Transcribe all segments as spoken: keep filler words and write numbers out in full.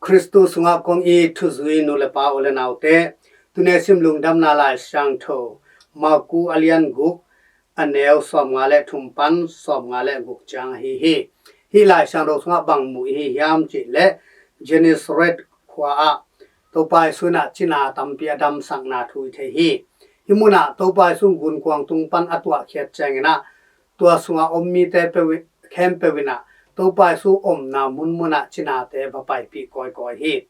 Khristu sungah kong it thuzui nu le pa, u le naute, tuni a sim Lungdamna Lai Siangtho, Marku a lian guk, a neu sawmnga le thum pan sawmnga le guk ciang ahi hi. Hih Lai Siangtho sungah bang mu i hi hiam cih leh, Gennesaret khua ah Topa Jesu in ah cina tampi a damsakna thu i thei hi. Hih munah Topa Jesu gunkuang tung pan a tuahkhiat ciangin ah, tua sungah om mite peuh, khempeuh in ah Topa Jesu omna munmun ah cinate va paipih kawikawi hi.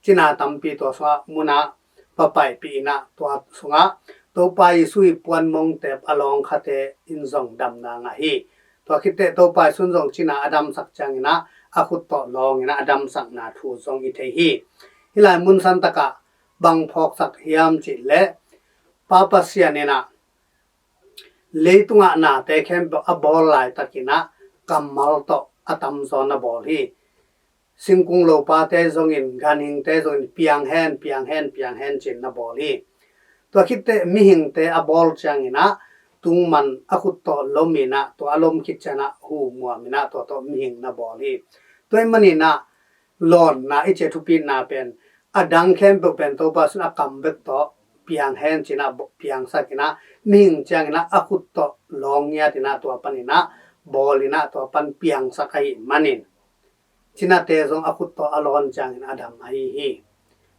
Cina tampi tua sungah munah va paipih in ah, tua sungah Topa Jesu i puanmongtep a lawngkhate in zong damna ngah hi. Tua khit teh Topa Jesu in zong cina a damsak ciangin ah, a khut tawh lawng in ah a damsakna thu zong i thei hi. Hih lai mun santak ah bang phawksak hiam cih leh, Pa Pasian in ah leitungah nate khempeuh a bawl laitakin ah kammal tawh a tamzaw na bawl hi. Singkung lopate zongin, ganhingte zongin, piang hen, piang hen, piang hen ci-in na bawl hi. Tua khit teh mihingte a bawl ciangin ah tungman a khut tawh lom in ah, tua a lom khit ciangin ah hu muam in ah tua tawh mihing na bawl hi. Tua ahih manin ah lawnna i cih a thupina pen, a dang khempeuh pen Topa Jesu in a kam bek tawh piang hen ci-in ah bo-, piangsak in ah, mihing ciangin ah a khut tawh lawng ngiat in ah, tua panin ah bawl in ah, tua pan piangsak ahih manin, cinate zong a khut tawh a lawn ciangin a dam ahi hi.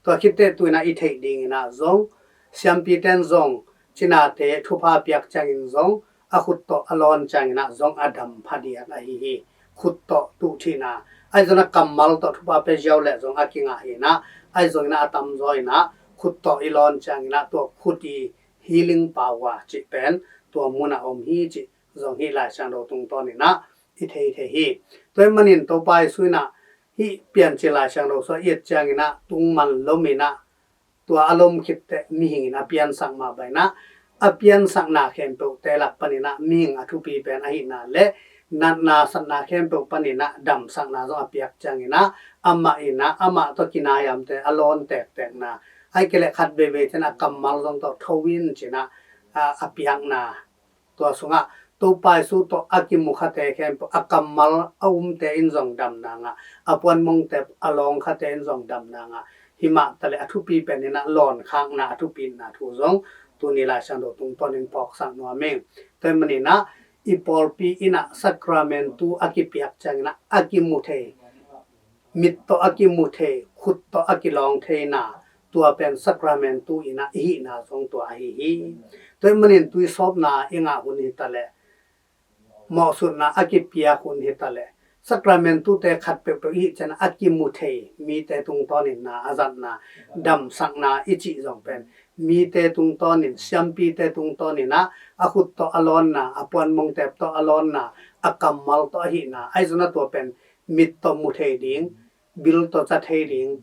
Tua khit teh tu-in ah i theih dingin ah zong, siampite in zong cinate thupha piak ciangin zong, a khut tawh a lawn ciangin ah zong a dam phadiak ahi hi. Khut tawh tuh thihna, ahi zongin ah kammal tawh thupha pia ziau leh zong a kingah hi in ah, ahi zongin ah a tamzaw in ah khut tawh i lawn ciangin ah tua khut i healing power cih pen tua munah om hi cih zong hih Lai Siangtho tungtawnin ah i thei thei hi. Tua ahih manin Topa Jesu in ah hih Piancil Lai Siangtho sungah i et ciangin ah tungman lom in ah, tua a lom khit teh mihing in a piansak mah bangin ah, a piansakna khempeuhte lak panin ah mihing a thupi pen ahihna le natna satna khempeuh panin ah damsakna zong a piak ciangin ah, amah in ah amah tawh kinaiamte a lawn tektekna, ahih kei leh khat veivei ciangin ah kammal zong tawh tho in ci-in ah, a, a piakna, tua sungah Topa Jesu tawh a kimukhate khempeuh a kammal a umte in zong damna ngah, a puanmongtep a lawngkhate in zong damna ngah. Himah taleh a thupi pen in ah lawnkhakna a thupina thu zong tuni Lai Siangtho tungtawnin phawksak nuam ing. Tua ahih manin ah i pawlpi in ah sakramentu a kipiak ciangin ah a kimu thei, mit tawh a kimu thei, khut tawh a kilawng theina, tua pen sakramentu in ah i hihna zong tua ahi hi. Tua ahih manin tuisawpna i ngah hun hi taleh, mawhsutna a kipiak hun hi taleh, sakramentute khat peuhpeuh i hih ciangin a kimu thei, mite tungtawnin na a zatna, damsakna i cih zong pen mite tungtawnin, siampite tungtawnin ah a khut tawh a lawnna, a puanmongtep tawh a lawnna, a kammal tawh ahihna, ahi zongin ah tua pen mit tawh mu thei ding, bil tawh ca thei ding,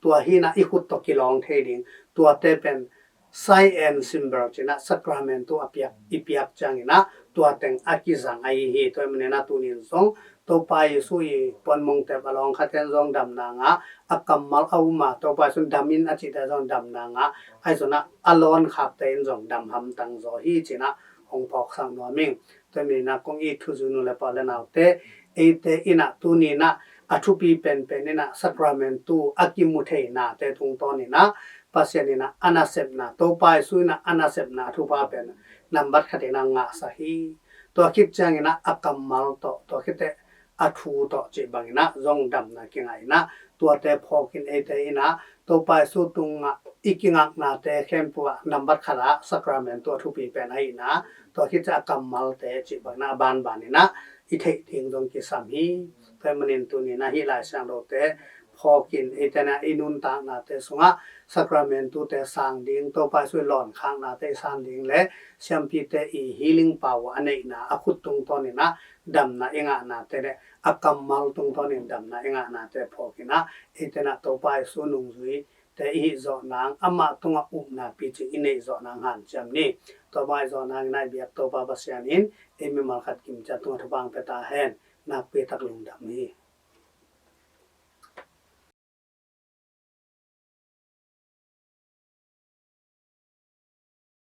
tua hi in ah i khut tawh kilawng thei ding, tuate pen sign and symbol ci-in ah sakramentu a piak, i piak ciangin ah tua teng a kizang ahi hi. Tua ahih manin ah tuni in zong Topa Jesu i puanmongtep a lawngkhate in zong damna ngah, a kammal a um a Topa Jesu in dam in a cihte zong damna ngah, ahi zongin ah a lawnkhakte in zong dam hamtang zaw hi ci-in ah hong phawksak nuam ing. Tua ahih manin ah kong it thuzui nu le pa le naute, eite in ah tuni in ah a thupi penpen in ah sakramentu a kimu thei nate tungtawnin ah Pasian in ah a nasepna, Topa Jesu in ah a nasepna a thupha pen nambat khat in ah ngahsak hi. Tua khit ciangin ah a kammal tawh, tua khit teh a thu tawh cih bangin ah zong damna kingah in ah, tuate phawkin eite in ah Topa Jesu tungah i kingaknate khempeuh ah nambat khat ah sakramentu a thupi pen ahihna, tua khit ciang a kammalte cih bangin ah a banbanin ah i theih ding zong kisam hi. Tua ahih manin tuni in ah hih Lai Siangthote phawkin eite in ah i nuntaknate sungah sakramentute sang ding, Topa Jesu i lawnkhaknate i san ding le siampite i healing power a neihna, a khut tungtawnin ah damna i ngahnate le a kammal tungtawnin damna i ngahnate phawkin ah eite in ah Topa Jesu nungzuite i hih zawh nang, amah tungah upna picing i neih zawh nang hanciam ni. Tua bang i zawh nangin ah i biak Topa Pasian in ei mimal khat kimciat tungah thupha hong pia ta hen. Nakpi tak lungdam hi.